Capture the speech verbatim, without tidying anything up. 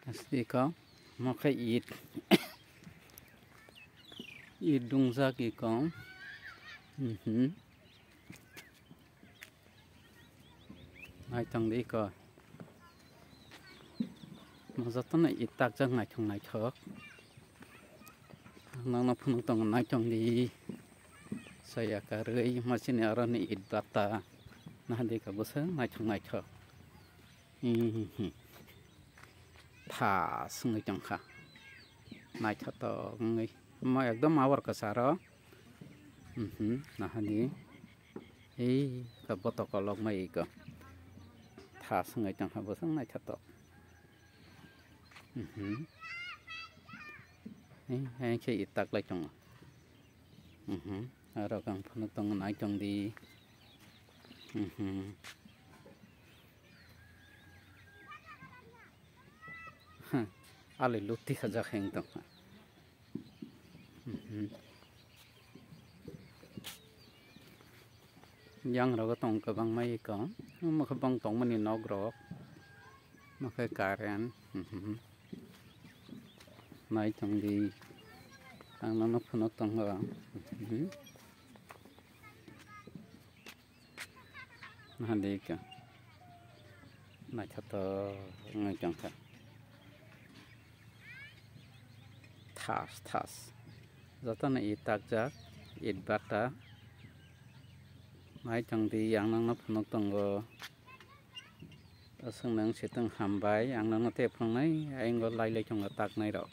Asli ko, mo khe it. It dungjak iko. Mhm. Naitong di iko. Mo jotono it takjak naithok naithok. Nangno phunuk tongo naitong di. Saya karwi masini aroni it bata. Nahadi ka bwswk naithok naithok. Mhm. Tha swngwi tongkha. Naithotok wngwi. Mo ekdom awar kwcharo. Mhm, nahadi. Ei, ka botok kolok mai iko. Tha swngwi tongkha bwswk naithotok. Mhm. Ei, hai khe i taklai tongo. Mhm. Aro kang phunuk tongo naitong di. Mhm. Ha, ali luti sajak heng tong. Mhm. Yang rogo tong kwbang mai iko. Omo khe bang tongmani nok rok. Omo khe current. Mhm. Naitong di. Ang nono phunuk tongo. Mhm. Nahadi ka. Naithotok wngwi tongkha. Thas thas. Jotono it takjak, it bata. Naitong di, ang nangno phunuk tongo. Aswk nang sitwng hambai, ang nangno tei phunuknai, ayang go lai lai tongo taknai rok.